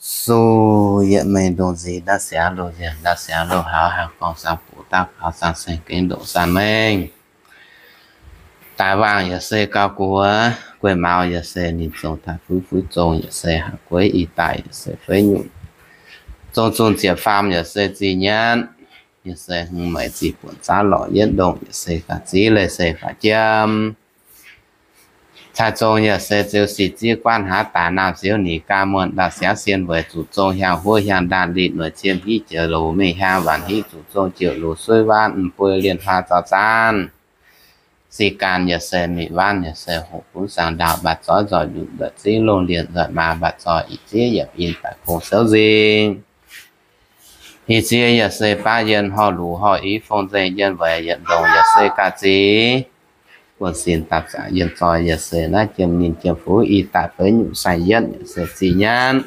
Suv yietv mengh ndongc nzih ndaav siangx loz-nzengc, ndaav siangx loz-haux, haaix gorngv saang-buoz daav gaux, saang-saeng gengh ndongc san mengh. Daaih waangh yaac se gauh guoqv, gueiv maux yaac se ninh zong taaih fuiv, fuiv zong yaac se haaix gueiv, ih daaih yaac se feix nyungc, zong zunh ziepc faam yaac se zih nyienv, yaac se hmz meic zih buonc zaav lorqc yietv ndongc yaac se ga'ziv leiz se faaux jiem. Cai zong yaac se ziux sic ziev guaatv hnangv daaih naamh siouv nix gaam muonh ndau siangv sien weic zuqc zong hiaang huov hiaang ndaanh lih noic ciem hiv jiex loz mengh hiaang waanc hiv zuqc zong jiouc loz suiv waanv m'buo lienh huaang zaux zaanv. Sic gaanv yaac se mic waanv yaac se hoqc gunv saang ndaauh mbaac zoiv nzoih nduqc nzoih zingv longh lienh nzoih maa mbaac zoih ih ziev yaac in daaih gong souv nzing. Ih ziev yaac se baav yienh horh luc horh i fong nzengc yienh weic yietc ndongc yaac se ga'ziv. Buonv sin daaih zanc yienh zoih yaac se naaiv jiem ninh jiem fuv ih daaih feix nyungc sai yietv yaac se zih nyanv.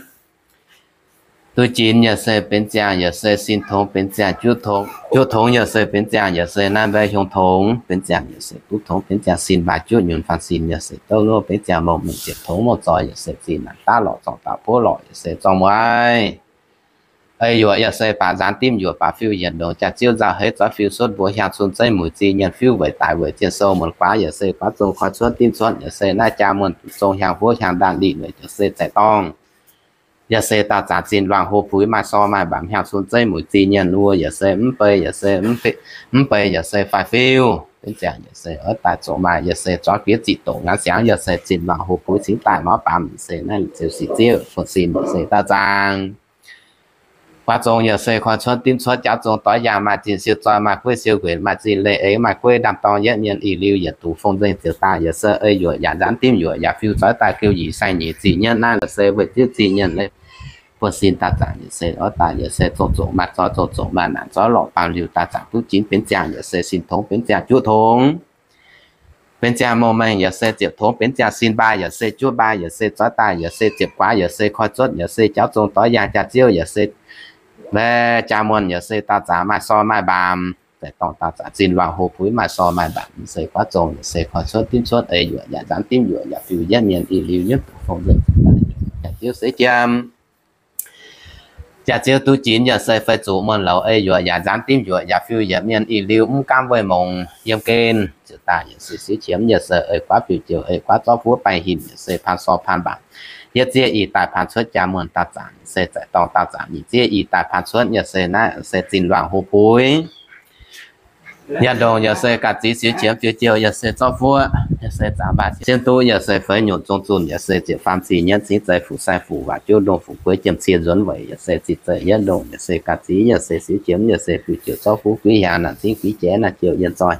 Duqv jinx yaac se benx ziangh yaac se sin tongx benx ziangh juqv tongx, juqv tongx yaac se benx ziangh yaac se naaiv mbaeqv hiong tongx benx ziangh yaac se duqv tongx benx ziangh sin mbaac juqv nyunc faanh sin yaac se douv lov benx ziangh mouc mengh ziepc tongx mouc zoih yaac se zinh naanc daav lorqc zorngh daaih buov lorqc yaac se zorngh mueiz. Ei yuoqc yaac se baac nzaanx dimv yuoqc baac fiuv yietc ndongc jaax ziouv nzauh heix zoiv fiuv suotv mbuo hiaang cun zeiv muic zih nyienv fiuv weic daic weic zienh sou muonc guaax yaac se guaav zong koi cuotv dimv cuotv yaac se naaiv jaa muonh zuqc zong hiaang huov hiaang ndaanh lih weic yaac se zaic dorngh. Yaac se daauh zanc zinh luangh hoz puix maaih sor maaih mbaamc hiaang cun zeiv muic zih nyienv wuov yaac se mv bei yaac se mv bei yaac se faix fiuv benx ziangh yaac se oix daaih zoqc maaih yaac se zuangx fiev ziqc doqc ngaanc siangx yaac se zinh luangh hoz puix cingx daaih mauv baamz yaac se naaiv ziouc sic ziouv buonv sin yaac se daauh zaangc. Guaav zong yaac se koi cuotv dimv cuotv jauv zong doix yaangh maaih zinh siou zoi maaih gueiv siou nquenc maaih zinh leih eix maaih gueiv ndaamv-dorng yietv mienh ih liuz yietc duqv fong nzengc ziouc daaih yaac se ei yuoqc yaac nzaanx dimv yuoqc yaac fiuv zoiv daaih geuh nyic sai nyic zih nyienv naaiv yaac se weic zieqv zih nyienv leiz buonv sin daauh zanc yaac se oix daaih yaac se zong zoqc maaih zoi zong zoqc maaih naanc zoiv lorqc baamz liuz daauh zanc duqv jinx benx ziangh yaac se sin tongx benx ziangh juqv tongx. Benx ziangh mouh mengh yaac se ziepc tongx benx ziangh sin mbaa yaac se juqv mbaa yaac se zoiv daaih yaac se ziepc guaax yaac se koi cuotv yaac se jauv zong doix yaangh jaax ziouv yaac se mbaeqc jaa muonh yaac se daauh zanc maaih sor maaih mbaamz zaic dorngh daauh zanc zinh luangh hoz puix maaih sor maaih mbaamz se guaav zong yaac se koi cuotv dimv cuotv ei yuoqc yaac nzaanx dimv yuoqc yaac fiuv yietv mienh ih liuz yietv duqv fong nzengc jaax ziouv seix jiem. Jaax ziouv duqv jinx yaac se fei zuqc muonh louz ei yuoqc yaac nzaanx dimv yuoqc yaac fiuv yietv mienh ih liuz mv gaamv weih mongc yiem gen ziouc daaih yaac se siouv qiemx yaac se ei guaav biouv jouh ei guaav zorqv fuov baengh hinc yaac se paan sor paan mbaamz. Yietv zieqv ih daaih paan cuotv jaa muonh daauh zanc se zaic dorngh daauh zanc nyic zieqv ih daaih paan cuotv yaac se naaiv se zinh luangh hoz puix. Yietc ndongc yaac se ga'ziv siouv qiemx fiuv jouh yaac se zorqv fuov yaac se zaangc mbaah cien duqv yaac se feix nyungc zong zunh yaac se ziepc faam zih nyienv cingv zeiz fuqv sai fuqv waac juqv ndongh fuqv gueiv jiem cie nzuonx weic yaac se zinh zeiz yietv ndongc yaac se ga'ziv yaac se siouv qiemx yaac se fiuv jouh zorqv fuv guiv hiaangx naanc zingv guiv jeiv naaiv jouh yienh zoih.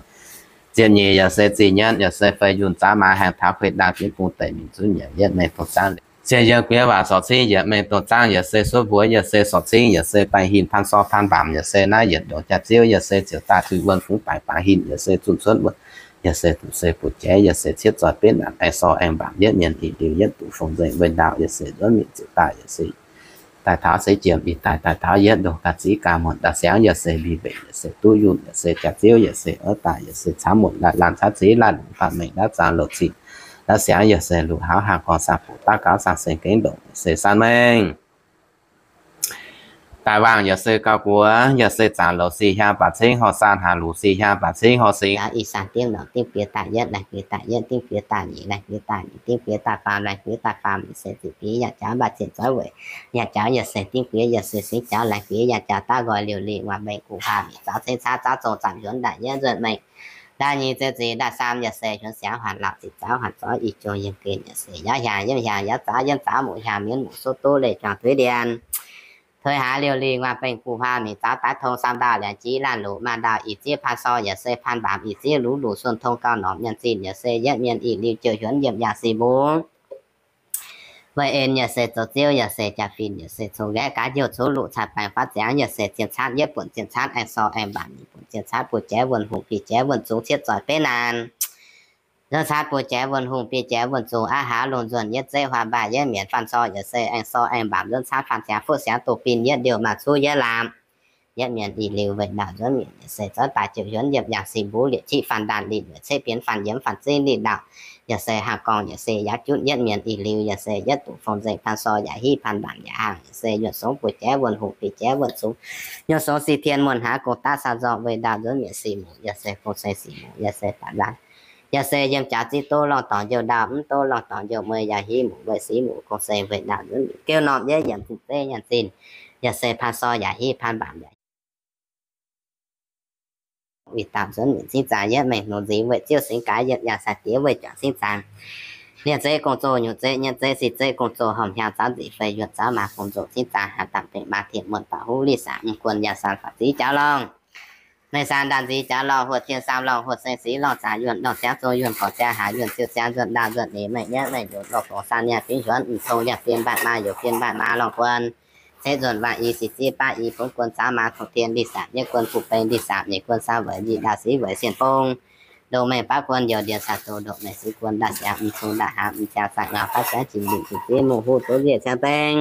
Ziepc nyeic yaac se zih nyienv yaac se feix yunh zaav maaz haengh taux kueih ndaang jienv bung deic mingh zunv yaac yietv mengh dongh zaangv. Ziepc yiem guiex waac sorc cingv yietc mengh dongh zaangv yaac se suov mbuox yaac se sorc cingv yaac se baengh hinc paan sor paan mbaamz yaac se naaiv yietc ndongc jaax ziouv yaac se ziouc daaih zuiz wuonh fungx baengc baengh hinc yaac se zunh cuotv wuonh yaac se zunh se buoz-jeiv yaac se cietv zoih betv naanc aengx sor aengx mbaamz yietv mienh ih liuz yietv duqv fong nzengc weic ndaauh yaac se nzuonv mingh ziouc daaih yaac se daaih taux seix jiem ih daaih daaih taux yietv ndongc ga'ziv ga'muonc ndau siangx yaac se mbic mbenc yaac se duqv yunh yaac se jaax ziouv yaac se oix daaih yaac se camv muonc laanh laanh camv ziv laanh longc faanh mengh ndaauv zaangc louc cing ndau siangx yaac se luqc hauv haangh gorngv saang-buoz daav gaux saang-saeng gengh ndongc yaac se san mengh. Daaih waangh yaac se gauh guoqv yaac se zaangc louc sic hiaang baac cingv horh san haaix luc sic hiaang baac cingv horh singx ih san dingv lorqc dingv fiev daaih yietv laengz fiev daaih yietv dingv fiev daaih nyic laengz fiev daaih nyic dingv fiev daaih faam laengz fiev daaih faam yaac se ziqc fiev yaac jaax mbaah zienh zoiv weic yaac jaax yaac se dingv fiev yaac se singx jaax laengz fiev yaac jaax daav nqoi liouh lih nguaaz mengh gu'hua mic zaaux cingv caaiv zaaux zong zaamc nzuonx ndaaih yietv nzuonx mengh ndaaih nyic ziouc zic ndaaih saam yaac se nzuonx siangx huaanc lauh zic zaaux huaanc zoiv ih jong yiem gen yaac se yaav hiaangx yiem hiaangx yaav zaaux yiem zaaux muqc hiaangx mienv muqc suv duqv leih juangc tuix ndien tuix haaix liouh lih nguaaz mengh gu'hua mic zaaux daaih tong saam ndaauh liangx jiex laanh loc maanh ndaauh ih zieqv paan sor yaac se paan mbaamz ih zieqv luv luc suon tong gauh norqc mienh zinh yaac se yietv mienh ih liuz jouh hiuonv yiem yangh sic mbungv weic en yaac se zoux ziouv yaac se jaa fin yaac se cong nqaeqv gaax youh cuv luqc cai baengx faatv ziangx yaac se zien caatv yietv buonc zien caatv aengx sor aengx mbaamz nyic buonc zien caatv buoz-jaiv wuonh hungh biei jaiv wuonh zungx cietv zoih betv naanc nzuonx caatv buoz-jaiv wuonh hungh biei jaiv wuonh zungx aav haav lungh nzuonx yietv zeiv huaang mbaah yietv mienc faan sor yaac se aengx sor aengx mbaamz nzuonx caatv faan siangx fuqv siangx doqc bin yietv ndiouh maaih cuv yietv laamz yietv mienh ih liuz weic ndaauh nzuonx mietc, yaac se zorqv daaih ziouc hiuonv yiem yangh sin mbuv liepc ciqv fanh ndaanh liqc lueic ceqv pienx fanh yiemx fanh zeiv liqc ndaauh, yaac se haah gorngv yaac se yaac jutv yietv mienh ih liuz, yaac se yietv duqv fong nzengc paan sor yaac hiv paan mbaanc yaac haangh, yaac se yuonh songx buoz jaiv wuonh hungh, bic jaiv wuonh sux, yuonh songx sic tien muonh haav gong daav saah nzorngh weic ndaauh nzuonx mietc sic muc, yaac se gong se sic muc, yaac se daaih nzaanc, yaac se yiem jaax ziev duqv lorngh dorngx njouh ndaauh, mv duqv lorngh dorngx njouh mueiz yaac hiv muc weic sic muc, gong se weic ndaauh nzuonx mietc gouv norm yietv yiemc zinh zeiv nyaanh zinh, yaac se paan sor yaac hiv paan mbaanc yaac ih dauh nzuonx mietc cingv zaangc yietv mengh hnuv nzingx weic ziouv singx gaax yiem yangh sai diex weic juangc cingv zaangc. Mienh zeiv gong-zoh, nyungc zeiv, nyienv zeiv, sic zeiv gong-zoh, hormh hnyangx zaamv nzic fei yuonh zaamv maa gong-zoh cingv zaangc, haaz dangh bengh maa tien muonh baac huv liz saah mv guon yaac saanh faatv ziv jaax lorngh, meih saanh ndaanh nzic jaax lorngh, huotv tien saam lorngh, huotv seng sic lorngh, zaah yuonh lorngh siangx zong yuonh gorqv ziangh haaix yuonh ziouc ziangh nzuonx ndaauh nzuonx nyic meih nyienv meih nzunc lorh fongc saanh nyaanh fingx hiuonv mv tong yaac fien mbaanh maa youz fien mbaanh maa lorngh guon, ceix nzuonx waac i sic ziev baav i bungx guon zaamv maa tong tien liz saam nyietv guon fuqv beng liz saam nyic guon saam weic nyic ndaauh siv weic sienh fong, ndoh mengh baav guon youz ndiev saah doz ndoh mengh siv guon ndaauh siangx mv tong ndaauh haav mv ziangh saah ngau baav siangx jin lingc jin ziev mungh huv doz nzieqc ciangx beng.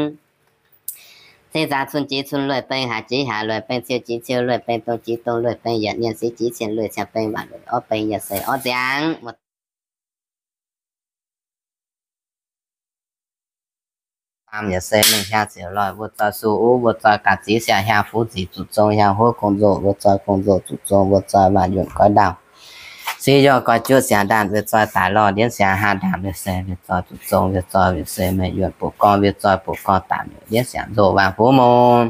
Cingv zaangc cun jiex cun lueic beng, haaix jiex haaix lueic beng, ciou jiex ciou lueic beng, dong jiex dong lueic beng, yietc nyienz siv jiex cien lueic ciangx beng, waac lueic orv beng, yaac se orv ziangx. Saam yaac se mengh hiaang ziouc loic, mbuo zoi su uv, mbuo zoi ga'ziv siang hiaang fuv zic zuqc zong hiaang huov gong-nzoh, mbuo zoi gong-nzoh zuqc zong, mbuo zoi waac yuonh goiv ndaauh, siv youh goiv juqv siang ndaanh, mbuo zoi daaih lorh ndienv siang haa ndaanh, mbuo se mbuo zoi zuqc zong, mbuo zoi mbuo se meih yuonh butv gorngv, mbuo zoi butv gorngv daaih ndienv siang nzoh waang fuv mungh.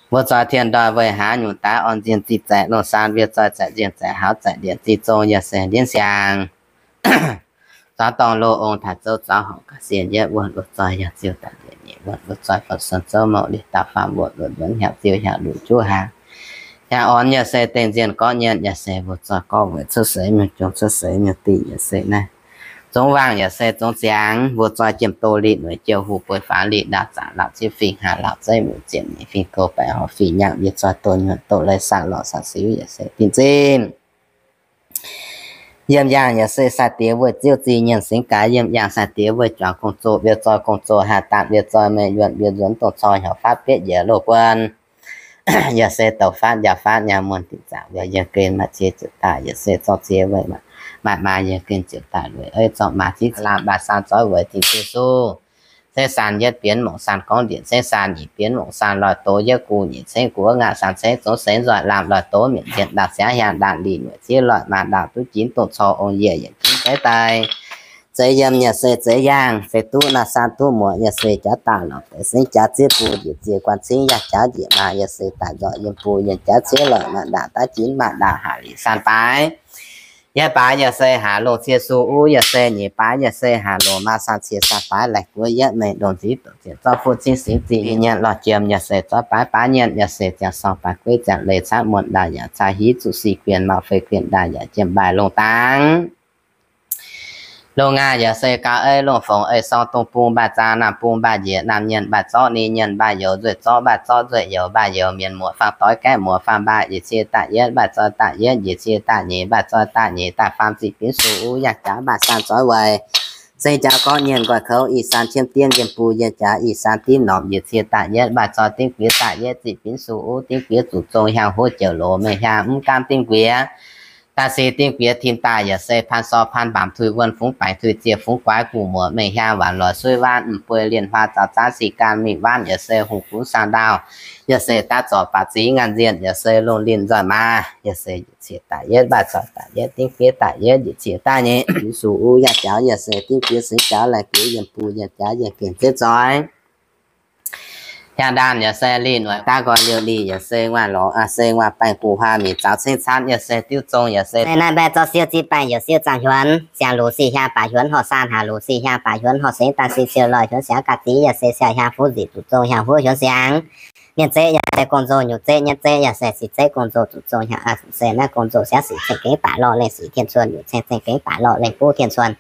Mbuo zoi tien ndoih weih haaix nyungc daaih orn nzienh zih zaeqc lungh saan, mbuo zoi zaeqc nzienh zaeqc hauv zaeqc ndienc zih zong, yaac se ndienv siang Zuangx dorngh loz ong taaix zouv zuangx horngc ga'sie yietv wuonh, mbuo zoi yaac ziouc daaih njiec nyeic wuonh, mbuo zoi fou sun zouv mouc liuz dauh faam wuonh, mbuo nzuonx hiaangx ziouc hiaangx luc juqv haaix, hiaangx orn yaac se dengh nzienh gorqv nyienh, yaac se mbuo zoi gorqv weic cuotv seix mienh jong cuotv seix mienh dingh, yaac se naaiv zungv waangh yaac se zungv ziangx, mbuo zoi jiem doz liqc noic jiouv huv bueix faaux liqc ndaauv zaqc lauh ziev fingx haah lauh zeiv muc ziepc nyeic fingx goux baeqc horc fingx nyaangh, yie zoi doz nyuonh doz leiz saah lorh saah siux, yaac se dingh zinh Yiem yaangh yaac se sai-diex weih ziouv zingh nyienh singx gaax, yiem yaangh sai-diex weih juangc gong-zoh, mbiouh zoi gong-zoh haah daanh, mbiouh zoi meih yuonh, mbiouh nzuonx dongh cor hnyouv fatv bietv njiec loh buon. Yaac se douc fatv njaaux fatv nyaanh muonh dingc zaangc, yaac yiem gen maaih cie ziouc daaih, yaac se zorqv cie weih maaih maa yiem gen ziouc daaih lueic, ei zorqv maa ziex laamh mbaac saan zoix weic dingc Yesu. Ceng saan yietv bienx mongc saan gorngv ndienc, ceng saan nyic bienx mongc saan loih doz yietv guv nyic cengv guv ngaah saan cengv zungv seix nzoih laamh loih doz mietc nzienh ndaauh siangv hiaang ndaanh lih mueic ziev loih maa ndaauh duqv jinx dongh cor ong yie yietc zungv zeiv daaih. Zeiz yiem yaac se zeiz yaangh, se duqv naaiv saan duqv muoc yaac se jaax daauh lorz deix sengv jaax ziev guv njiec ziex guanh cingv yaac jaax njiec maa yaac se daaih nzorqc yiem buo yienh jaax ziev loih maa ndaauh daav jinx maa ndaauh haah liqc saan baaix. Yietv baaix yaac se haah longc cie su uv yaac se nyic baaix yaac se haah longc maa saan cie saan baaix laih guov yietv mengh ndongc nziv doqc zienc zorqv fuqv cingv singx zingh nyienh lorh jiem yaac se zorqv baaix baaix nyienh yaac se ziangh sorng baaix gueiv ziangh leiz caqv muonh ndaauh yaac caa hiv zuqc sic guienh mauh fei guienh ndaauh yaac jiem mbaaih longc dangx. Longc ngaah yaac se gauh ei longc fongc ei sorng dongh bung mbaaih zaang naamh bung mbaaih njiec naamh nyienh mbaaih zorqv ninh nyienh mbaaih youz nzueih zorqv mbaaih zorqv nzueih youz mbaaih youz mienh muoz faam doix gaeqv muoz faam mbaaih njiec cie daaih yietv mbaaih zoi daaih yietv njiec cie daaih nyeic mbaaih zoi daaih nyeic daaih faam zih binv su uv yaac jaax mbaaih saan zoix weic. Seng jaax gorngv nyienh nquaih kouv ih saan qiemv dienv yiem bung yienh jaax ih saan dimv norm njiec cie daaih yietv mbaaih zoi dimv guiex daaih yietv zih binv su uv dimv guiex zuqc zong hiaang huov jeuc loz mengh hiaang mv gaamv dimv guiex. Daaih se dimv guiex tim daaih yaac se paan sor paan mbaamc tui wuonh fungx baengc tui ziec fungx guaaix gu'muoc mengh hiaang waanc lorz suiv waanv m'buo lienh huaa zaux zaanv sic gaam mingh waanv yaac se hungh gunv saang ndaauh. Yaac se daav zorc baac zingx ngaanc nzienh yaac se longh linh nzoih maa yaac se njiec cie daaih yietv mbaaih zoi daaih yietv dimv guiex daaih yietv njiec cie daaih nyeic su uv yaac jaux yaac se dimv guiex singx jaux laih guiex yiem bung yienh jaax yiem gengh ziev zoix. Hiaang ndaanh yaac se lih noic daav nqoi liouh lih yaac se nguaaiv lorz aa se nguaaiv baengh guv huaang mic zaux cengv caanv yaac se diuv zong yaac se naaiv mbaeqc zorqv siou zipv baengh yaac siou zaangh hiuonx siangx luz sic hiaang baac hiuonx horh saan haaz luz sic hiaang baac hiuonx horh sengx daaih sic siou loih hiuonx siangx ga'ziv yaac se siou hiaang fuv nzic zuqc zong hiaang huov hiuonx siangx. Mienh zeiv yaac se gong nzou nyungc zeiv nyienh zeiv yaac se sic zeiv gong nzou zuqc zong hiaang aa zuqc se naaiv gong nzou siangx sic ceng gengh baac lorh lengh sic tien cuon nyungc ceng ceng gengh baac lorh lengh buv tien cuon.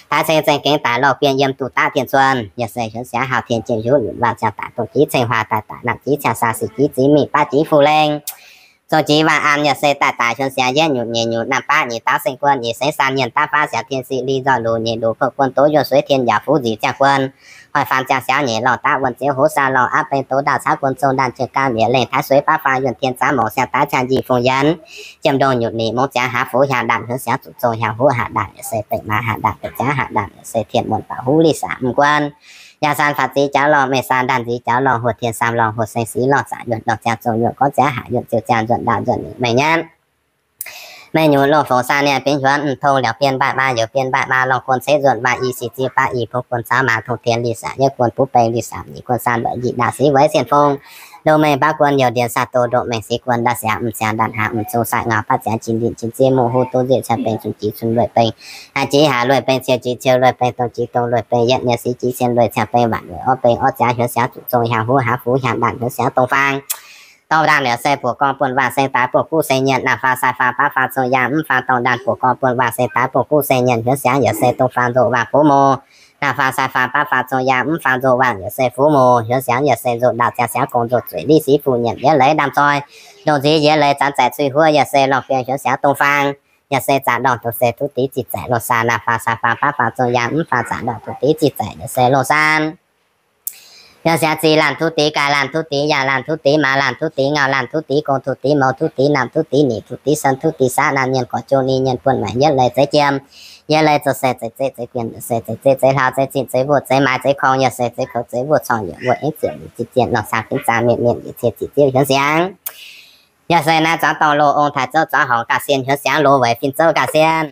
Taaix ceng ceng gengh baac lorh bienh yiem duqv daav tien cuon yaac se hiuonx siangx haauh tien jiem hiuv lunc laanh ziangh daaih dongh jiex ceng huaang daaih daaih naamh jiex ciangh saa sic jiex zingx mingh baav jiex fu lengh. Zoux jiex waac an yaac se daaih daaih hiuon siangx yietv nyutc nyeic nyutc naamh baav nyeic dauh seng guon nyeic seix san nyienh daav faav siangx tien sic li nzoih luc nyeic luc pov guon doz yuonh sueiv tien yaac fuv nzic ziangh guon. Hoic faanx ziangh siaauv nyeic lorh daav wuonh ziouv hoz saah lorh aav beng doz ndaauh caav guon zong ndaanh jienv gaam yietc lengh taaix sueiv baav faanx yuonh tien zaav mongc siang daav ziangh njiec fungx yienx. Jiem ndongh nyutc lic mongx ziangx haaz fuv hiaang ndaanh hiuon siangx zuqc zong hiaang huv haaz ndaanh yaac se beqc maaz haaz ndaanh beqc ziangv haaz ndaanh yaac se tien muonh baac huv li saam mv guon. Yaac san faatv zic jaux lorh mengh san ndaanh zic jaux lorh huoz tien saam lorh huoz seng sic lorh zaqc yuonh lorh ziangh zong yuonh gorngv ziangv haaz yuonh ziouc ziangh nzuonx ndaauh nzuonx mengh nyanv. Meih nyutc loz-fongc saah niaa binv hiuonv mv tong liaauc bienh mbaih maa youz bienh mbaih maa lorh guon ceix nzuonx maaih i sic ziv baav i pov guon caux maa tong tien li saam yietv guon buv beng li saam nyic guon san luoqc njiec ndaauh siv weic sienh fong. Ndoh mengh baav guon youh ndiex saah doh ndoh mengh sic guon ndaauh siangx mv siangx ndaauh hnaangx mv zung sai ngau baav ziangx jin ndin jin ziev muoqc huv duqv nzieqc cien beng zung jiex cun lueic beng. Haaix jiex haaix lueic beng ciou jiex ciou lueic beng dongh jiex dongh lueic beng yietv niaa siv jiex cien lueic ciang beng waanc lueic orv beng orv ziangx hiuon siangx zuqc zong hiaang huv haav fuv hiaang ndaanh hiuon siangx dongh faang. Dorh ndaanh yaac se buoqc gorngv buonv waac seng daaix buonv guv seng nyienh naamh faang sai faang baav faang zong yaang mv faang dorh ndaanh buoqc gorngv buonv waac seng daaix buonv guv seng nyienh hiuon siangx yaac se dongh faang nzoh waang fuv mou. Naamh faang sai faang baav faang zong yaang mv faang nzoh waang yaac se fuv mou hiuon siangx yaac se nzoh ndaauh ziangh siangx gong nzoh zueic li siv fuqv nyiemc yietv leiz ndaamv zoi. Ndongh nziv yietv leiz zanc zaeqc cui huov yaac se lorh bienh hiuon siangx dongh faang. Yaac se zaqc ndorngh doz se tov dix ziqc zaeqc loz-saan naamh faang sai faang baav faang zong yaang mv faang zaqc ndorngh doz dix ziqc zaeqc yaac se loz-saan. Yaac siangx ziqc laanh tov dix gaax laanh tov dix yaangh laanh tov dix maaz laanh tov dix ngauh laanh tov dix gong tov dix mouz tov dix naamh tov dix nyic tov dix san tov dix saav naamh nyienh gorx jou ninh nyienh buonv maengc yietv leiz zeiv jiem. Yietv leiz zoux se zeiv zeiv zeiv guenx se zeiv zeiv zeiv hlauv zeiv zinh zeiv wuov zeiv maaiz zeiv korng yaac se zeiv koux zeiv wuov corng yietc wuov engv ziepc liuz ziepc zienh lorh cang fingx zaang mienh mienh yietc cie ziqc ziouv hiuon siangx. Yaac se naaiv zuangx dorngh loz ong taaix zouv zuangx horngc ga'sien hiuon siangx loz weic fin zouv ga'sien.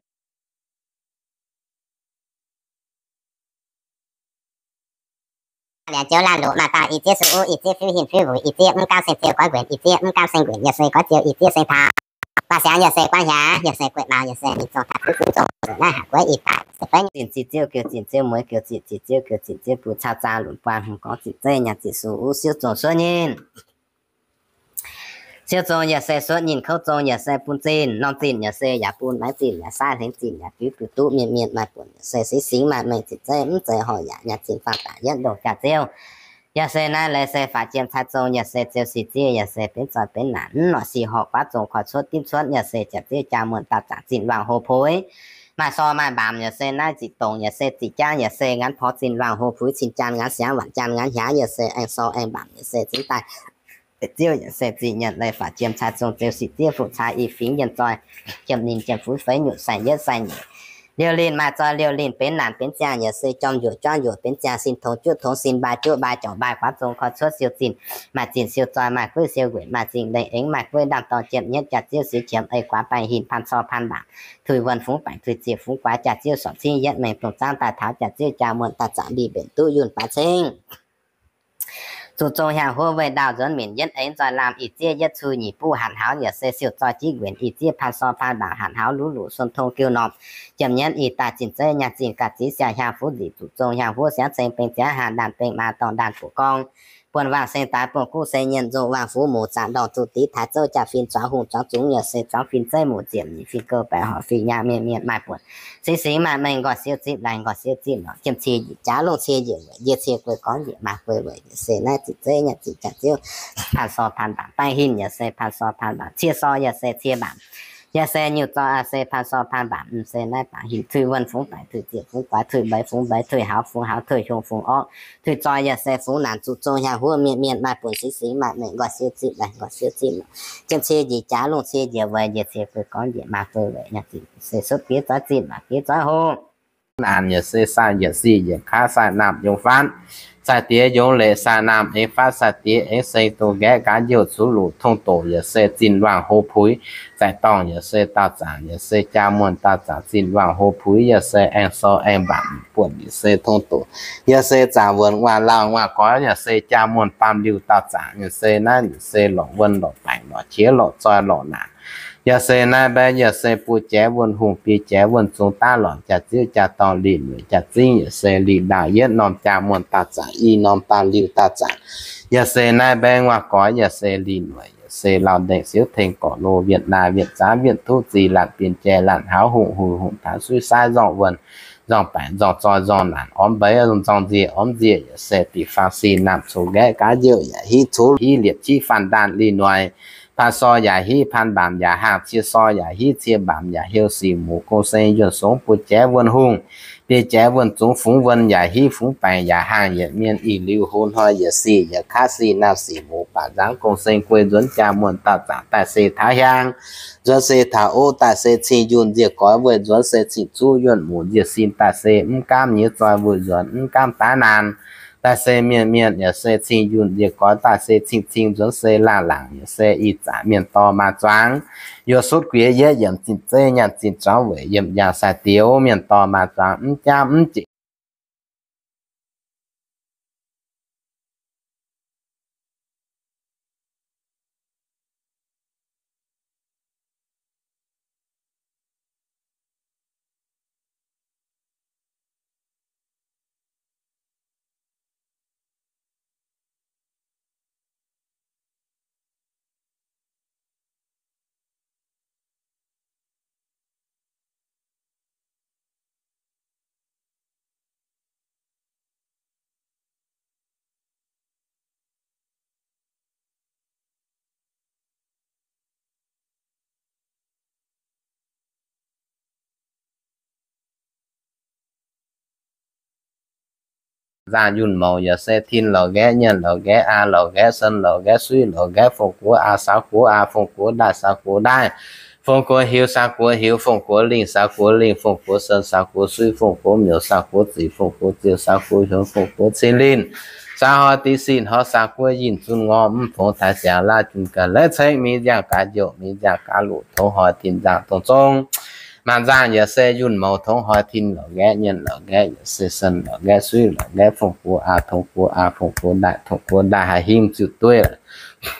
Liangx jiouv laanh loqc maaih dauh i zieqv suv uv, i zieqv fiuv hin fiuv wuic, i zieqv mv gaamv seng ziou goiv nquenc, i zieqv mv gaamv seng nquenc yaac se goiv ziou, i zieqv seng taux. Waac siangx yaac se guaav hiaangx, yaac se gueiv mauz, yaac se ninh zong taux kuv fuv zong zuqc naaiv haac gueiv i daaih se feiv zinh ziqc ziouv, giu zinh ziouv, mueiz giu zinh ziqc ziouv, giu zinh ziouv, bun cau zang lunc buang hmz gorngv zinh zeiv nyanc zinh suv uv siouv zong suov nyinh. Siouv zong yaac se suotv nyinh kouv zong yaac se bun zinh, norm zinh yaac se yaac bun maiv zinh yaac saav hlengx zinh yaac biuv biuv duqv mienh mienh maaih buonc yaac se singx singx maaih mengh zinh zeiv mv zeiz horc yaac nyanc zinh faang daaih yietv ndongh jaax-ziouv. Yaac se naaiv leiz se faatv jiem cai zong yaac se ziouc sic ziev yaac se benx zoih benx naanc mv norqc sic horqc guaav zong koi cuotv dimv cuotv yaac se jaax-ziouv jaa muonh daauh zaangc zinh wangc hoc puix. Maaih sor maaih mbaamc yaac se naaiv ziqc dongc yaac se ziqc jaangv yaac se ngaanv porv zinh wangc hoc puix cin jaan ngaanv siangx waanc jaan ngaanv hiaangx yaac se aengx sor aengx mbaamc yaac se zingx daaih. Ziouv yaac se ziqc nyienc leiz faatv jiem cai zong ziouc sic ziev fuqv cai i fingx yienh zoi, jiem ninh jiem fuqv feix nyutc sai yietv sai nyeic. Liouh linh maaih zoi liouh linh benx naanc benx ziangh yaac se jorm njuoqc jorm njuoqc benx ziangh sin tongx juqv tongx sin mbaai juqv mbaai jorc mbaai guaav zong koi cuotv siou zinh, maaih zinh siou zoi maaih gueiv siou nquenc maaih zingh lengh aengx maaih gueiv ndaamv dorng jiem nyietv jaax-ziouv siou qiemx ei guaax baengh hin paan sor paan mbaamc, tuix wuonh fungx baengc tuix ziec fungx guaax jaax-ziouv sorc cingv yietv mengh dongh zaangv daaih taux jaax-ziouv jaa muonh daaih zaangc li mbenc duqv yunh baax cingv. Zuqc zong hiaang huov weih ndaauh nzuonx minc yietv eix nzoih laamh ih zieqv yietv cui nyic buv hatc hlauv yaac se siou zoi jiv nquenc ih zieqv paan sor paan mbaamc hatc hlauv luv luqc suon tong giu norm. Jiem nyienv ih daaih zinh zeiv nyaanh zinh ga'ziv siang hiaang fuv nzic zuqc zong hiaang huov siangv ceng beng ziangv haanh ndaanh beng maa dorngh ndaanh buoqc gorngv. Buonv waangc seng daaix buonv guv seng nyienh nzong waangc fuv muc zaangc ndorngh zuqc dix taaix zouv jaa fin zuangx hungh zuangx zungx yaac se zuangx fin zeiv muc ziepc nyeic fin gouv baeqc horc fin nyaah mienh mienh maaih buonc. Singx singx maaih mengh nqoi siou zipv laengz nqoi siou zipv lorqc jiem cie njiec jaax lungh cie njiec weic njiec cie guei gorngv njiec maa guei weic yaac se naaiv zinh zeiv nyaanh zinh jaax-ziouv paan sor paan mbaamc baengh hin yaac se paan sor paan mbaamc cie sor yaac se cie mbaamc. Yaac se nyuc zoi aa se paan sor paan mbaamc mv se naaiv baac hin tuix wuonh fungx baengc tuix ziec fungx guaax tuix mbeix fungx mbeix tuix hlauv fungx hlauv tuix hiong fungx orqv tuix zoi yaac se fungx naanc zuqc zong hiaang huov mienh mienh maaih buonc singx singx maaih mengh nqoi siou zipv laengz nqoi siou zipv lorqc jiem cie njiec jaax lungh cie njiec weic njiec cie guei gorngv njiec maa guei weic nyaanh zinh se sutv bieiv zoiv zinh maaih bieiv zoiv hungh. Naanc yaac se sai yietc sic yietc kaav sai naamh yungz faanv, sai diex yungz leic sai naamh aengx faanv sai diex aengx seng dongh nqaeqv gaax njiouh cuv luqc tong doqc yaac se zinh wangc hoz puix, zaaix dorngh yaac se daauh zaangc yaac se jaa muonh daauh zaangc zinh wangc hoz puix yaac se aengx sor aengx mbaamc buonc yaac se tong doqc, yaac se zaangc wuonc waac laauh waac goix yaac se jaa muonh baamh liuh daauh zaangc yaac se naaiv yaac se lorqc wuonh lorqc baengc lorqc qiex lorqc zoi lorqc naanc. Yaac se naaiv mbaeqv yaac se buo jaaix wuonh hungh, biei jaaix wuonh zungx daav lorqc jaax-ziouv jaa-dorngh lih mueic jaax-zingv yaac se lih ndaauh yietv norm jaa muonh daauh zaangc i norm baamh liuh daauh zaangc. Yaac se naaiv mbaeqv waac goix yaac se lih mueic yaac se lauh ndengh siouv tengx gorqv-loz wienh naaiv wienh zaanv wienh duqv zih laanh bienh jai laanh hlauv hungh huix hungh taux suiv saaiv nzorngh wuonh nzorngh baengc nzorngh zoi nzorngh naanc ormv mbeix nzorngh nziec ormv nziec yaac se diqc faang sin naamh congx nqaeqv gaav njiouh yaac hiv cov hiv liepc qiv faanh ndaanh lih noic Paan sor yaac hiv, paan mbaamc yaac haangh, cie sor yaac hiv, cie mbaamc yaac heuc, sic muc gong-seng yuonh songx, buo jaaix wuonh hungh, biei jaaix wuonh zungx, fungx wuonh yaac hiv, fungx baengc yaac haangh, yietc mienh ih liuz hlo hnoi, yietc sic yietc kaav, sic naamh sic muc, baac nzangv gong-seng, guei nzuonx jaa muonh, daauh zaangc daaih se taux hiaang, nzuonx se taux ov, daaih se cing yunh nziec goix, weih nzuonx se cing zuqv yuonh muc, nziec sin daaih se mv gaamv nyiex zoih, weih nzuonx mv gaamv daaih naanh, daaih se mienh mienh, yaac se cing yunh nziec goix, daaih se cing cing nzuonx se laangh laangc, yaac se ih zanc mienh dorh maaih zuangx, youh sutv guiex yietv yiemc zinh zeiv, nyaanh zinh zuangx weic yiemc yangh sai dioux, mienh dorh maaih zuangx mv jaav mv jec Nzangc yunh mouz yaac se tin lorz nqaeqv, nyienx lorz nqaeqv, aa lorz nqaeqv, sen lorz nqaeqv, suiv lorz nqaeqv, fongc gox aa, saux gox aa, fongc gox ndaaih, saux gox ndaaih, fongc gox hiux, saux gox hiux, fongc gox lingh, saux gox lingh, fongc gox sen, saux gox suiv, fongc gox miouz, saux gox zic, fongc gox ziux, saux gox hionx, fongc gox cin linh, saux hnoi dix sin hnoi, saux gox yinh zunh ngor mv fongx taaix siangx laav junh ga'naaiv ceng, mingh nziangh gaax njoux, mingh nziangh gaax loqc, tongx hnoi tin nzangc dongh zong. Maanc nzangc yaac se yunh mouz, tongx hnoi tin lorz nqaeqv, nyienx lorz nqaeqv, yaac se sen lorz nqaeqv, suiv lorz nqaeqv, fongc gox aa, tongx gox aa, fongc gox ndaaih, fongc gox ndaaih haih hingv ziuc dueiv.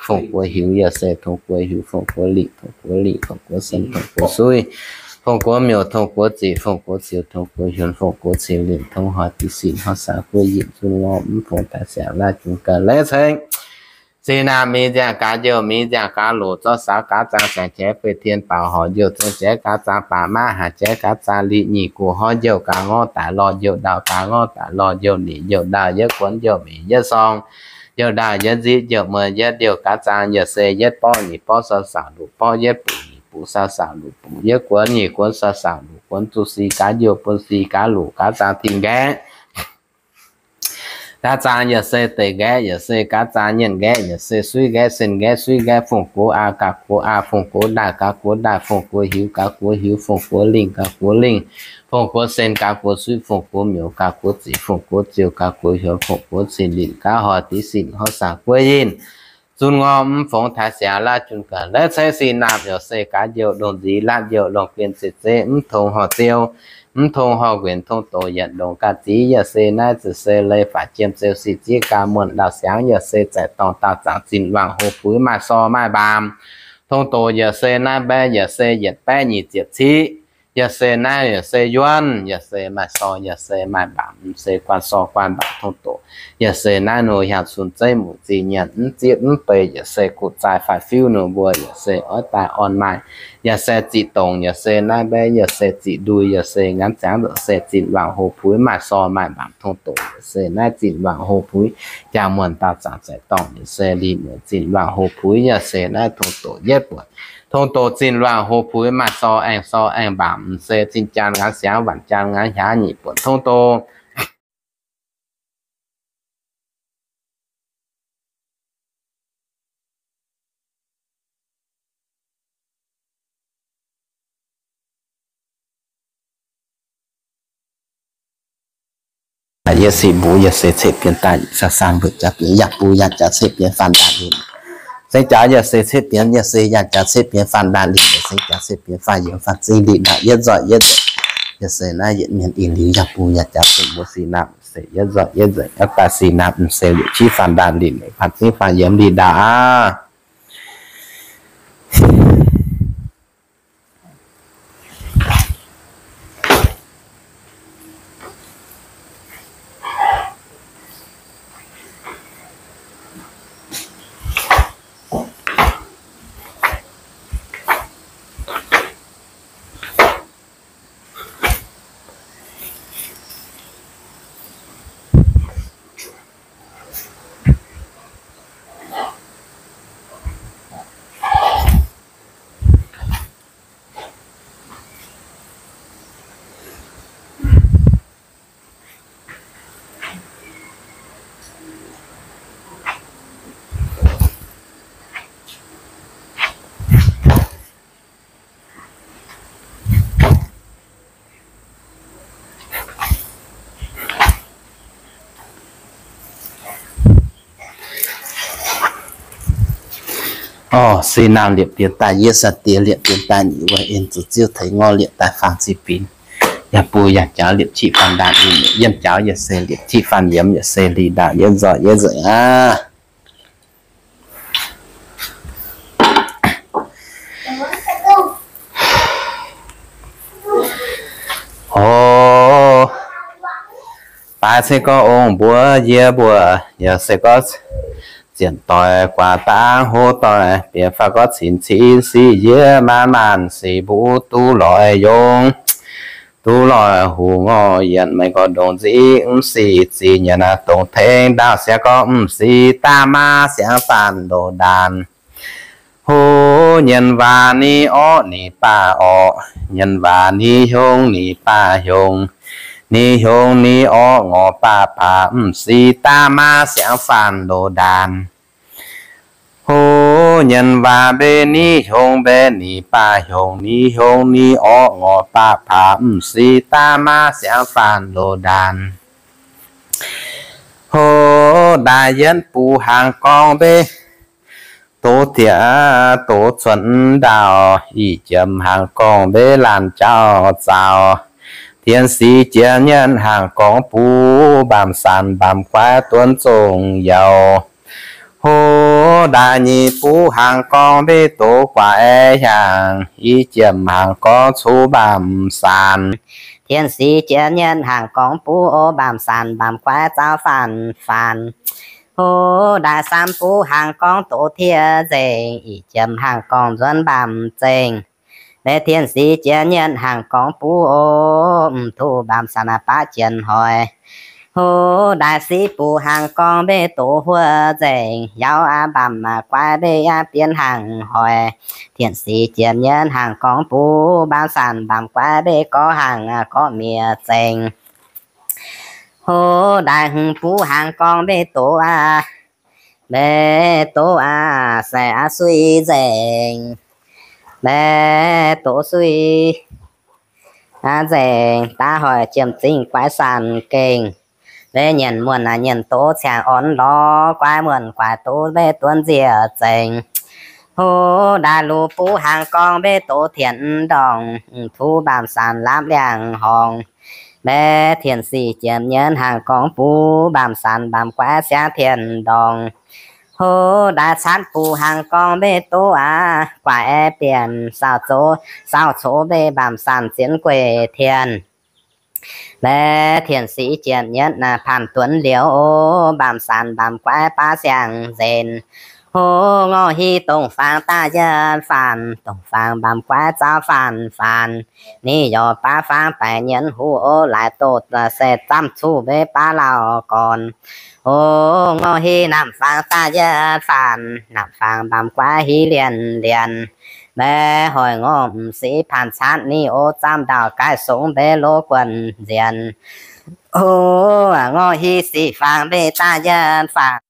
Fongc gox hiux yaac se tongx gox hiux, fongc gox lingh, tongx gox lingh, fongc gox sen, fongc gox suiv, fongc gox miouz, tongx gox zic, fongc gox ziux, tongx gox hionx, fongc gox cin linh, tongx hnoi dix sin hnoi, saux gox yinh zunh ngor mv fongx taaix siangx laav junh ga'naaiv ceng. Sin naamh mingh nziangh gaax njoux, mingh nziangh gaax loqc, zorqv saux gaax zaang, siangx jaiv fei tien baaux horc njoux, ceng jaiv gaax zaang baac maav, haaix jaiv gaax zaang liqc, nyic gu'horv njoux gaax ngorv daic lorh, njoux ndau gaax ngorv daic lorh, njoux nic njoux ndau, yietv guonx njoux mic yietv sorng, njoux ndau yietv nzipv, njoux muonh yietv ndiouh gaax zaang, yaac se yietv borqv nyic borqv saux saux luqc borqv, yietv buc nyic buc saux saux luqc buc, yietv guonx nyic guonx saux saux luqc guonx, zuqc sic gaax njoux bun sic gaax loqc gaax zaang tin nqaeqv gaax zaang, yaac se deix nqaeqv, yaac se gaax zaang nyienx nqaeqv, yaac se suiv nqaeqv, sen nqaeqv, suiv nqaeqv, fongc gox aa gaax gox aa, fongc gox ndaaih gaax gox ndaaih, fongc gox hiux gaax gox hiux, fongc gox lingh gaax gox lingh, fongc gox sen gaax gox suiv, fongc gox miouz gaax gox zic, fongc gox ziux gaax gox hionx, fongc gox cin linh gaax hnoi dix sin hnoi, saux gox yinh zunh ngor mv fongx taaix siangx laav junh ga'naaiv ceng. Sin naamh yaac se gaax njoux ndongc nziv, laatv njoux longc guen ziec zeiv, mv tongx horh ziou, mv tongx horh nquenc, tong doqc yietc ndongc ga'ziv, yaac se naaiv ziouc se leiz faatv jiem zeu sic zieqv ga'muonh ndau-siangx, yaac se zaaic dorngh daauh zaangc zinh luangc hox puix maaih sor maaih mbaamc. Tong doqc yaac se naaiv mbaeqv, yaac se yietc baeqv nyic ziepc ciqv, yaac se naaiv yaac se yuonv, yaac se maaih sor, yaac se maaih mbaamc, mv se guanh sor guanh mbaamc tong doqc. Yaac se naaiv nor hiaangx cun zeiv muc zinh nyanc mv zieqv mv beix, yaac se guv zaai faix fiuv nor mbuo, yaac se oix daaih orn maaih. Yaac se ziqc dongc, yaac se naaiv mbaeqv, yaac se ziqc ndui, yaac se ngaanv ziangx, yaac se zinh luangc hox puix maaih sor maaih mbaamc tong doqc. Yaac se naaiv zinh luangc hox puix jaa muonh daauh zaangc zaaic dorngh, yaac se lih mueic zinh luangc hox puix, yaac se naaiv tong doqc yietv buonc. Tong doqc zinh luangc hox puix maaih sor aengx sor aengx mbaamc, mv se zinh jaan ngaanv siangx, waanc jaan ngaanv hiaangx, nyic buonc tong doqc. Yie sic mbuo yie se ceqv bienx daaih, san san mbuo jaax bienx yaac mbuo yaac jaax ceqv bienx faanh daaih lingh. Seng jaax yie se ceqv bienx, yie se yaac jaax ceqv bienx faanh daaih lingh, seng jaax ceqv bienx faanh yiem faanh zingh lingh daaih yietv nzoih yietv nzengc. Yie se naaiv yietc mienh ih liuz yaac mbuo yaac jaax ceqv mbuo sin naamh se yietv nzoih yietv nzengc, yietv daaih sin naamh se liuz qiv faanh daaih lingh, faanh zingh faanh yiem lingh daaih aqv. Orv, se naamh liepc diex daaih yie sai diex liepc diex daaih nyic wuov en zuqc ziouv teix ngorv liepc daaih faanh ziqc binc. Yaac buo yaac jaux liepc qiqv faanh ndaangc, yiem jaux yaac se liepc qiqv faanh yiemx yaac se liqc ndaangc yie nzoih yie nzengc aqv. Orv, baaix se gorngv ong mbuo yie mbuo, yaac se gorngv zienc doic guaax dangv hlo doic, bieqc fai gorngv cin cin sic yie maanc maanc sic mbuo duqv loix yongc, duqv loix hungh ngorc yienc meih gorngv ndongc nziv mv sic zinh nyanc dongh tengx ndaauv siangx gorngv mv sic daav maav siangx faanh loz ndaanc. Hov, nyanc waac ni orqv ni baav orqc, nyanc waac ni hiong ni baav hiong, ni hiong ni orqv ngorc baav baav mv sic daav maav siangx faanh loz ndaanc. Hov, nyanc waac mbe ni hiong mbe ni baav hiong, ni hiong ni orqv ngorc baav baav mv sic daav maav siangx faanh loz ndaanc. Hov, ndaaih yienv bux hnaangx gorngv mbe doz diex doz cuotv ndaauv, ih jiem hnaangx gorngv mbe laanh jauv zaux, tien sic jiex nyienv hnaangx gorngv bux mbaamh sanc mbaamh guaiv duonv zongh youz. Hov, ndaaih nyic bux hnaangx gorngv mbe doz guaax aeqv, hnyangx i jiem hnaangx gorngv cuqv mbaamh sanc, tien sic jiex nyienv hnaangx gorngv bux o mbaamh sanc mbaamh guaiv zaux faanh faanx. Hov, ndaaih saam bux hnaangx gorngv doz tiev nzengc, ih jiem hnaangx gorngv nzuonx mbaamh zengc, mbe tien sic jiex nyienv hnaangx gorngv bux o mv duqv mbaamh sanc baqv jien hoic. Hov, ndaaih siv bux hnaangx gorngv mbe doz huov nzengc, yauv aqv mbaamh guaiv mbe aqv bienv hnaangx hoic, tien sic jiex nyienv hnaangx gorngv bux mbaamh sanc mbaamh guaiv mbe gorngv hnaangx gorngv mi'aqv zengc. Hov, ndaaih hmz bux hnaangx gorngv mbe doz aqv, mbe doz aqv se aqv sui nzengc, mbe doz sui aqv nzengc, daav hoic jiem zingh guaiv sanc gengh, mbe nyienc muonh aqv nyienc doz ciangx orn lorz guaiv muonh guaax doz mbe duonv nziec zengc. Hov, ndaaih luc bux hnaangx gorngv mbe doz tienx ndorngc, mv duqv mbaamh sanc laapv liangx horngc, mbe tien sic jiem nyienv hnaangx gorngv bux mbaamh sanc mbaamh guaiv siangx tien ndorngc. Hov, ndaaih caatv bux hnaangx gorngv mbe doz aqv, guaax aeqv bienc saauv zoux, saauv cox mbe mbaamh sanc zienx gueic tien, mbe tien sic jiem nyienv naaiv paanh duonv liouc, mbaamh sanc mbaamh guaiv baav siang-nzenc. Hov, ngorc hiuv dongh faang daaih yietv faanh, dongh faang mbaamh guaiv zaux faanh faanx, ni yorc baav faang baeqc nyienv huv o, laaix doz se zamv cuv mbe baav lauh gorn. O, ngorc hiuv namh faang daaih yietv faanh, namh faang mbaamh guaiv hiuv lienh lienh, mbe hoic ngorc m'sieqv paanh caatv ni o, zamv ndau gaaix songx mbe loz guonh nzienx. O, ngorc hiuv sic faang mbe daaih yietv faanh.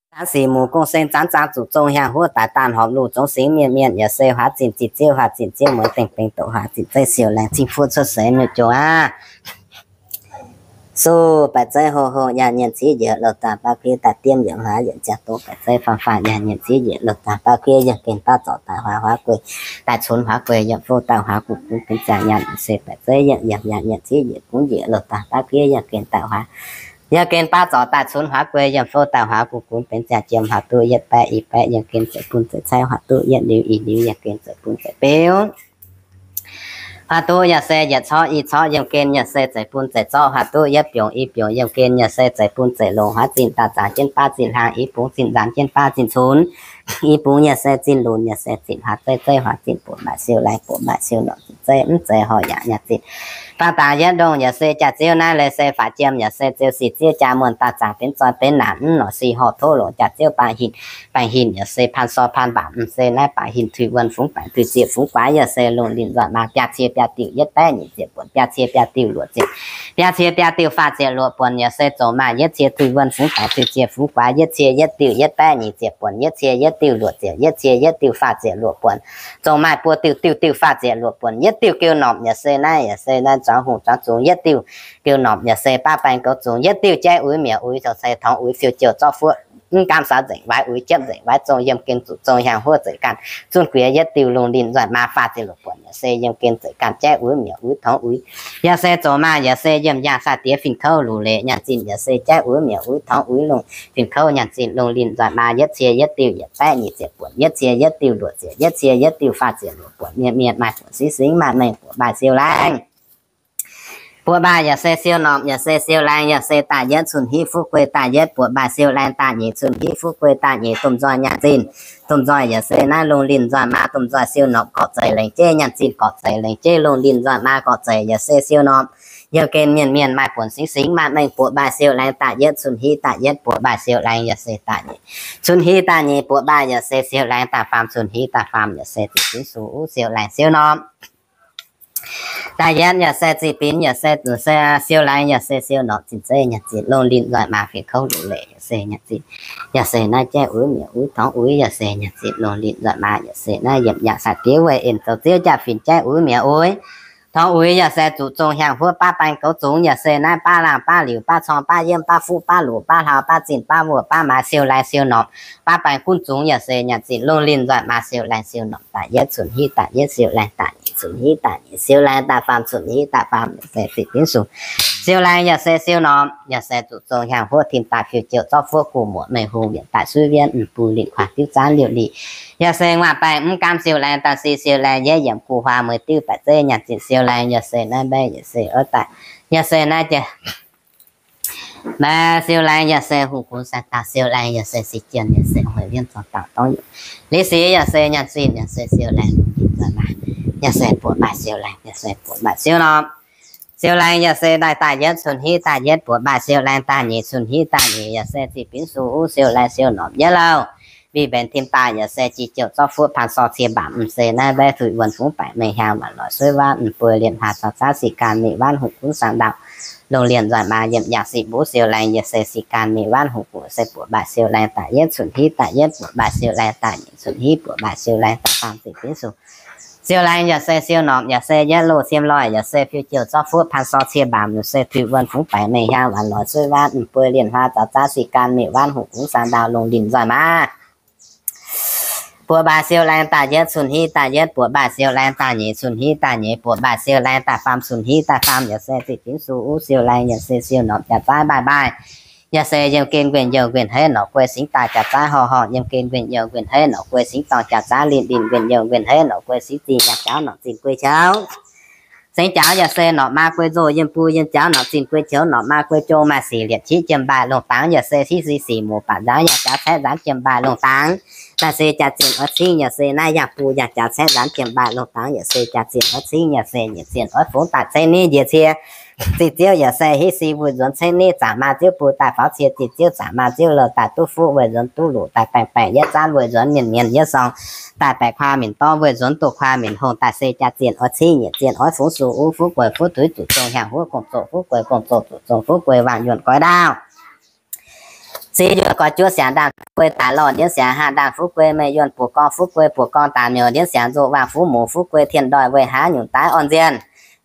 Zaanx sic muc gong seng zaanx zaang zuqc zong hiaang huov daaih daanh horpc luh zongx singx mienh mienh yaac se huaax zinh zinh ziouv huaax zinh ziouv muonz dengh bengx doqc huaax zinh zeiv siou laengz cing fuqv cuotv seix miuc-jong aqv. Suv baeqc zeiv hlo hlo yaac nyienc civ njiec louh daaih baav kuiv daaih diemv yaac huaax yietc ziangh doqc baeqc zeiv faam faam yaac nyienc civ njiec louh daaih baav kuiv yangh gen baav zorc daaih huaax huaav guei daaih cunx huaav guei yaac fouv daaih huaax guv gunv benx ziangh nyaanh se baeqc zeiv yangh yaac nyienc civ njiec gunv njiec louh daaih baav kuiv yangh gen daaih huaax yangh gen baav zorc daaih cunx huaav guei yangh fouv daaih huaax guv gunv benx ziangh jiem huaax duqv yietv baeqv i baeqv yangh gen zeix bun zeix caaiv huaax duqv yietv liuz i liuz yangh gen zeix bun zeix beuv. Huaax duqv yaac se yietc corc i corc yiem gen yaac se zeix bun zeix zorqv huaax duqv yietv biongc i biongc yiem gen yaac se zeix bun zeix longc huaax zinh daaih zaangc jienv baav zinh hlaang i bungx zinh nzaanx jienv baav zinh cunx. I bungx yaac se zinh lunx yaac se zinh huaax zeiv zeiv huaax zinh buoqc maaih siou laengz buoqc maaih siou norqc zinh zeiv mv zeiz horh yaac nyaah zinh. Faah dangx yietv ndongh yaac se jaax-ziouv naaiv leiz se faatv jiem yaac se ziouc sic ziev jaa muonh daaih zaangc benx zoih benx naamh mv norqc si horh tov longc jaax-ziouv baengh hinc. Baengh hinc yaac se paan sor paan mbaanc mv se naaiv baengh hinc tuix wuonh fungx baengc tuix zieqc fungx guaax yaac se lungh linh nzoih maa biaa cie biaa diuh yietv baeqv nyic ziepc buonc biaa cie biaa diuh luoqc ziepc biaa cie biaa diuh faah ziepc luoqc buonc yaac se zongc maaih yietv cie tuix wuonh fungx baengc tuix zieqc fungx guaax yietv cie yietv diuh yietv baeqv nyic ziepc buonc yietv cie yietv diuh luoqc ziepc yietv cie yietv diuh faah ziepc luoqc buonc. Zongc maaih buo diuh diuh diuh faah ziepc luoqc buonc yietv diuh geu norqc yaac se naaiv yaac se naaiv zuangx hungh zuangx zungx yietv diuh geu norqc yaac se baav baeng goux zungx yietv diuh jaiv uix mietc uix zoux ceix tongx uix fiou jouh zorqv fuoqv mv gaamv saax nzengc waaiv uix jiepv nzengc waaiv zong yiem gen zuqc zong hiaang huov zeic ganh zunv guiex yietv diuh lungh linh nzoih maa faah ziepc luoqc buonc yaac se yiem gen zeic ganh jaiv uix mietc uix tongx uix yaac se zoux maaih yaac se yiem yaangh sai-diex fin-kouv luc leiz nyaanh zinh yaac se jaiv uix mietc uix tongx uix lungh fin-kouv nyaanh zinh lungh linh nzoih maa yietv cie yietv diuh yietc baeqv nyic ziepc buonc yietv cie yietv diuh luoqc ziepc yietv cie yietv diuh faah ziepc luoqc buonc mienh mienh maaih buonc singx singx maaih mengh buoqc maaih siou laengh. Buoqc maaih yaac se siou norqc yaac se siou laengh yaac se da'yietv cun-hiuv fuqv guei da'yietv buoqc maaih siou laengh da'nyeic cun-hiuv fuqv guei da'nyeic domh nzoih nyaanh zinh. Domh nzoih yaac se naaiv lungh linh nzoih maa domh nzoih siou norqc gorqv zeic lengc jeiv nyaanh zinh gorqv zeic lengc jeiv lungh linh nzoih maa gorqv zeic yaac se siou norqc. Yiem gen mienh mienh maaih buonc singx singx maaih mengh buoqc maaih siou laengh da'yietv cun-hiuv da'yietv buoqc maaih siou laengh yaac se da'nyeic cun-hiuv da'nyeic buoqc maaih yaac se siou laengh da'faam cun-hiuv da'faam yaac se ziqc ginv sux siou laengh siou norqc. Da'yietv yaac se ziqc binx yaac se zuqc se siou laengh yaac se siou norqc zinh zeiv nyaanh zinh lungh linh nzoih maa fin-kouv luc leiz yaac se nyaanh zinh yaac se naaiv jaiv uix mietc uix tongx uix yaac se nyaanh zinh lungh linh nzoih maa yaac se naaiv yiem yaangh sai-diex weih en zoux ziouv jaav fin jaiv uix mietc uix tongx uix yaac se zuqc zong hiaang huov baav baeng goux zungx yaac se naaiv baav laangh baav liuc baav corng baav yiemv baav fuqv baav luc baav hlau baav zinh baav wuonh baav maaih siou laengh siou norqc baav baeng gunv zungx yaac se nyaanh zinh lungh linh nzoih maa siou laengh siou norqc da'yietv cun-hiuv da'yietv siou laengh da'nyeic cun-hiuv da'nyeic siou laengh da'faam cun-hiuv da'faam yaac se ziqc ginv sux siou laengh yaac se siou norqc yaac se zuqc zong hiaang huov tim daaih fiou jouh zorqv fuoqv guv muoqc mengh hungh yietc daaih suiv wienv mv bun linh kuaah diuv zaanv liouh lic yaac se nguaah baengh mv gaamv siou laengh da'sic siou laengh yietv yiemc guv huaang mueiz diuv baeqc zeiv nyaanh zinh siou laengh yaac se naaiv mbaeqv yaac se oix daaih yaac se naaiv jiex Maaih siou laengh yaac se hungh gunv saeng-daauh siou laengh yaac se sic jien yaac se hueix wienv zorng dauh dorngv yietc liz sic yaac se nyaanh zinh yaac se siou laengh lungh linh nzoih maa yaac se buoqc maaih siou laengh yaac se buoqc maaih siou norm. Siou laengh yaac se daaih da'yietv cun-hiuv da'yietv buoqc maaih siou laengh da'nyeic cun-hiuv da'nyeic yaac se ziqc binv sux uv siou laengh siou norm yietv lauh. Mbiv mbenc tim daaih yaac se jiex jouh zorqv fuoqv paan sor cie mbaanc m'seix naaiv mbaeqv tuix wuonh fungv baeqc mengh hiaang maanc lorqc suiv waanv m'buo lienh hlaax caux zaav sic gan mingh waanv hungh gunv saeng ndau. Lungh lienh nzoih maa yiem yangh sic mbuv siou laengh yaac se sic gan mingh waanv hungh gunv se buoqc maaih siou laengh da'yietv cun-hiuv da'yietv buoqc maaih siou laengh da'nyeic cun-hiuv buoqc maaih siou laengh da'faam ziqc binv sux. Siou laengh yaac se siou norm yaac se yietv loz siem loih yaac se fiou jouh zorqv fuoqv paan sor cie mbaanc yaac se tuix wuonh fungv baeqc mengh hiaang maanc lorqc suiv waanv m'buo lienh hlaax caux zaav sic gan mingh waanv hungh gunv saeng ndau lungh lienh nzoih maa. Buoqc maaih siou laengh da'yietv cun-hiuv da'yietv buoqc maaih siou laengh da'nyeic cun-hiuv da'nyeic buoqc maaih siou laengh da'faam cun-hiuv da'faam yaac se ziqc binv sux uv siou laengh yaac se siou norm jaax zaav maaih maaih. Yaac se yiem gen nquenh youh nquenh heiv norqc guei singx daaih jaax zaav horh horh yiem gen nquenh youh nquenh heiv norqc guei singx dorngh jaax zaav linh linh nquenh youh nquenh heiv norqc guei singx zinh yaac jauv norqc zinh guei qouv. Sengx jaux yaac se norqc maa guei nzoh yiem bun yiem jaux norqc zinh guei qouv norqc maa guei jong maaih sic liepc qiex jiem mbaih lungh dangx yaac se hiv si sic muc baac nzangv yaac jaux caeqv nzanv jiem mbaih lungh dangx. Naaiv se jaax zinh oix cingv yaac se naaiv yangh bun yaac jaux caeqv nzanv jiem mbaih lungh dangx yaac se jaax zinh oix cingv yaac se nyiec zinh oix fungx daaih ceng ni njiec cie. Ziqc ziouv yaac se hiv si weic nzuonx ceng ni zaangc maa ziouv bun daaih faaux cie ziqc ziouv zaangc maa ziouv louh daaih duqv fuqv weic nzuonx duqv luqc daaih baengh baengc yietv zaanv weic nzuonx mienh mienh yietv sorng daaih baeqc kuaah minc dorv weic nzuonx duqv kuaah minc hungh daaih se jaax zinh oix cingv nyiec zinh oix fungx sux uv fuqv gueix fuqv tuix zuqc zong hiaang huov gong-zoh fuqv gueix gong-zoh zuqc zong fuqv gueix waanc yuonh goix ndaauv. Ziv yuonh goix juov siangx ndaangc guei daaih lorh ndiev siangx haah ndaanh fuqv guei, meih yuonh buoz gorngv fuqv guei, buoz gorngv daaih miuc ndiev siangx nzuqc waangh fuqv muc fuqv guei, tien ndoih weih haav nyungc daaih orn nzienh.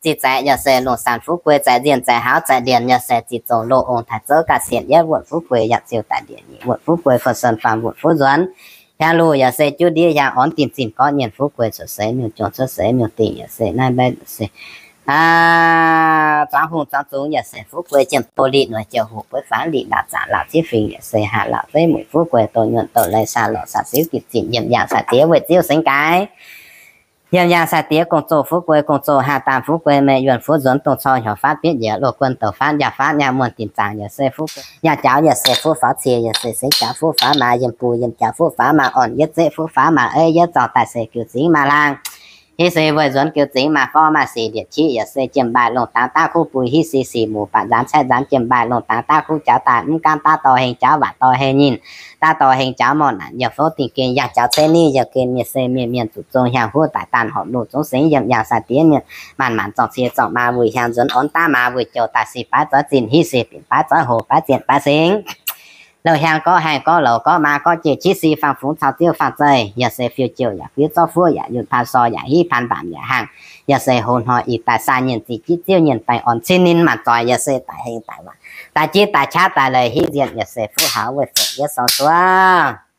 Ziqc zaeqv yaac se lungh saanh fuqv guei, zaeqc nzienh zaeqc haauv zaeqc ndienc yaac se ziqc zongc loz ong taaix zouv ga'sienx yietv wuonh fuqv guei, yaac ziouc daaih ndienc nyic wuonh fuqv guei, fun-son faam wuonh fuqv nzuonx. Hiaang luh yaac se juv ndiev hiaang orn dimh zinh gorqv nyienh fuqv guei, cuotv seix miuc-jong cuotv seix miuc-dingh yaac se naaiv mbaeqv se zuangx hungh zuangx zungx yaac se fuqv guei, jiem doz liqc noic jauv hoc buov faanv liqc ndaauv zaqc lauh zieqv fingx yaac se haah lauh zeiv mueic fuqv guei, doz nyuonh doz leiz saah lorqc saah siuv dimh zinh yiem yaangh sai-diex weic ziouv sengx gaaix. Yiem yaangh sai-diex gong-zoh fuqv guei, gong-zoh haah daanh fuqv guei, meih yuonh fuqv nzuonx dongh cor hnyouv faatv bietv njiec loz guon douc faatv njaaux faatv nyaah muonh dimc zaangc yaac se fuqv guei, nyaah jaux yaac se fuqv faaux cie yaac se sengx jaux fuqv faaux maa yiem bung yiem jaux fuqv faaux maa orn yietv zeqv fuqv faaux maa eiv yietv zorngh daaih se giuv zingx maa laangh. Hiv se weic nzuonx giuv zingx maa forv maa sic ndieqc qiv yaac se jiem mbaaih lungh dangx daav kuv bui hiv si sic muc baac nzaanx caeqv nzaanx jiem mbaaih lungh dangx daav kuv jaux daaih mv gaamv daav dorh heng jaux waac dorh heng nyinh daav dorh heng jaux morh naanc yiem fouv dingh gen yangh jaux ceix ninh yiem gen mienh se mienh mienh zuqc zong hiaang huv daic daanh horpc lungh zungv sengx yiem yaangh sai-diex mienh maanc maanc zorngh cie zorngh maa wuic hiaang nzuonx orn daav maa wuic jouh daaih si baaix zoix zinh hiv se binc baaix zoix hoc baaix zienh baaix sengx. Louh hiaang gorqv haengh gorqv louc gorqv maa gorqv jiex qiex si faang fungx cau ziouv faang zeih yaac se fiuv jouh yaac fiuv zorqv fuoqv yaac yunh paan sor yaac hiv paan mbaamc yaac haangh yaac se hoz hnoi ih daaih saa nyienh zih jiv ziouv nyienh baengh orn cin ninh maanc zoih yaac se daic heng daic waac daaih jiv daaih qaqv daaih leiz hiv nzienh yaac se fuqv haux weic fongc yietv sorng suov.